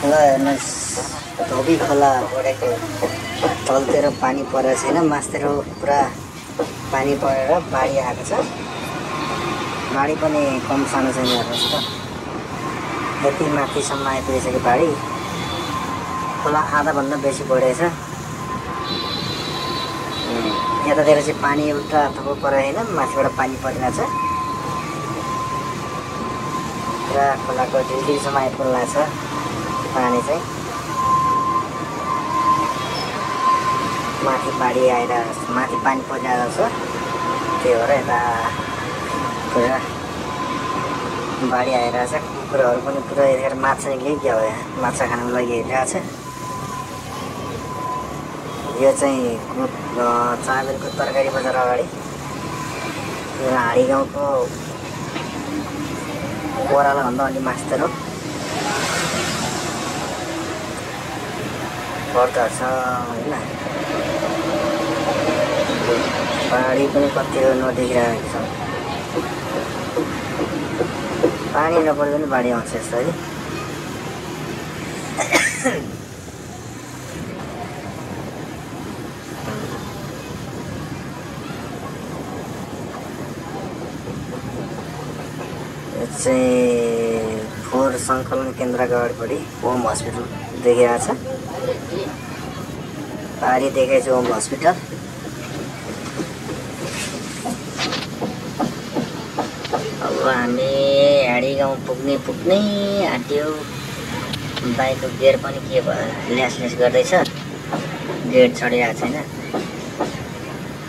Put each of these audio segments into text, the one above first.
ल हेर्नुहोस् धोबी खोला बढेको तलतिर पानी परेको छैन, मासतिर पुरा पानी परेर बाढी आएको छ। बाढी पनि कम सानो छैन, हेर्नुहोस् त यति माथिसम्म आइपुगिसक्यो बाढी। खोला आधाभन्दा बेसी बढेको छ। यतातिर चाहिँ पानी एउटा थोपो परेको छैन, माथिबाट पानी परिरहेको छ। पुरा खोलाको ढिलढिलसम्म आइपुग्ला छ पानी चाहिँ। माथि बाढी आएर माथि पानी परिरहेको छ, त्यही भएर यता पुरा बाढी आइरहेछ। कुकुरहरू पनि पुरा यतिखेर माछा निक्लियो क्या हो, यहाँ माछा खानुको लागि हेरिरहेको छ। यो चाहिँ चाबेलको तरकारी बजार अगाडि यो हाडी गाउँको ओह्रालोभन्दा अलि मास्तिर पर्दछ होइन। बाढी पनि कति नदेखिरहेको छ, पानी नपरे पनि बाढी आउँछ यसरी। यो चाहिँ फोहोर सङ्कलन केन्द्रको अगाडिपट्टि होम हस्पिटल देखिरहेको छ। पारी देखेको छु होम हस्पिटल। अब हामी हाडी गाउँ पुग्ने आँट्यो। बाइकको गियर पनि के भयो, ल्यास गर्दैछ, गेट चढिरहेको छैन।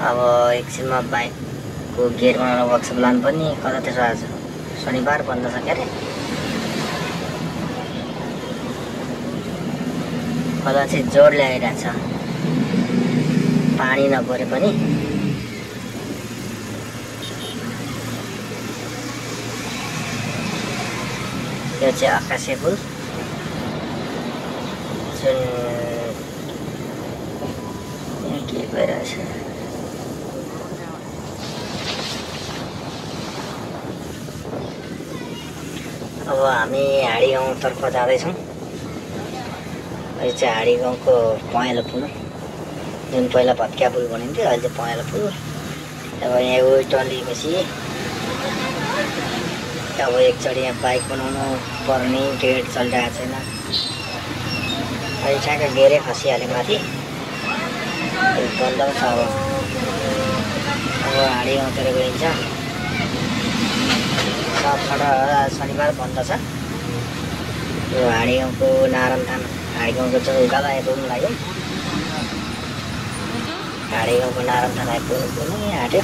अब एकछिनमा बाइकको गियर बनाएर वर्कसप लानु पनि कतातिर आज शनिबार बन्द छ क्या अरे। खोला चाहिँ जोडले आइरहेछ, पानी नपरे पनि। यो चाहिँ आकाशे फुल जुन के भइरहेछ। अब हामी हाडी गाउँतर्फ जाँदैछौँ। यो चाहिँ हाडी गाउँको पहेँलो पुल, जुन पहिला भत्किया पुल भनिन्थ्यो, अहिले चाहिँ पहेँलो पुल। अब यहाँ उयो टलिएपछि अब एकचोटि यहाँ बाइक बनाउनु पर्ने गेट चलिरहेको छैन। अहिले ठ्याक्क गेरै खसिहाल्यो माथि, बन्द छ। अब हाडी गाउँतिर गइन्छ। सबबाट शनिबार बन्द छ। यो हाडी गाउँको नारायणथान, हाडी गाउँको चाहिँ उकालो आइपुग्नु लाग्यो। हाडी गाउँको नारायणथान आइपुग्नु पनि आँट्यो।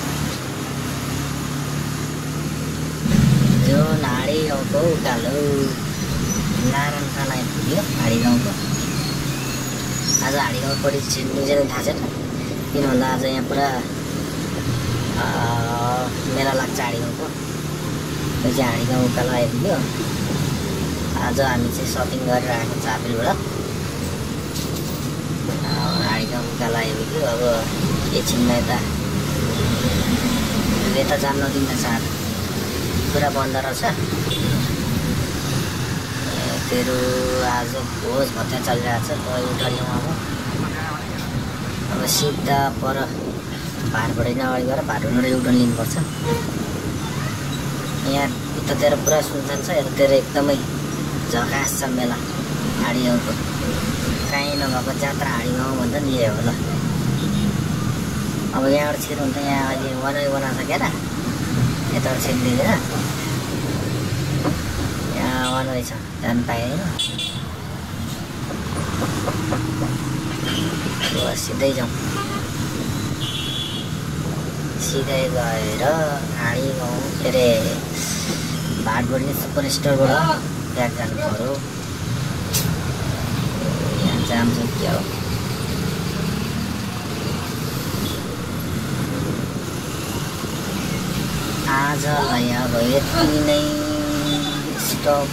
जो हाडी गाउँको उकालो नारायणथान आइपुग्यो हाडी गाउँको। आज हाडी गाउँपट्टि छिर्नु चाहिँ थाहा छैन, किन भन्दा आज यहाँ पुरा मेला लाग्छ हाडी गाउँको। त्यो चाहिँ हाडी गाउँ उकालो आइपुग्यो। आज हामी चाहिँ सपिङ गरेर आएको चाबेलबाट हाडी गाउँ उकालो आइपुग्यो। अब एकछिनमा यता जान नदिँदैछ, पुरा बन्द रहेछ। तेरो आज भोज भत्ता चलिरहेको छ, एउटा ल्याउँ। अब सिधा पर भाटबाट अगाडि गएर भाटबाट एउटा लिनुपर्छ। यहाँ उतातिर पुरा सुनसान छ, यतातिर एकदमै झकास छ मेला हाडी गाउँको। काहीँ नभएको जात्रा हाडी गाउँ भन्दा नि हो ल। अब यहाँबाट छिर्नु त यहाँ अहिले वनै बनाएको छ क्या त, यताबाट छिर्दिँदैन। यहाँ वनै छ, जानु पाएन। सिधै जाउँ, सिधै गएर हाडी गाउँ के अरे भाटबडी सुपर स्टोरबाट ब्याग जानु पऱ्यो। यहाँ जाम छ क्या हो। आजलाई अब यति नै स्टप।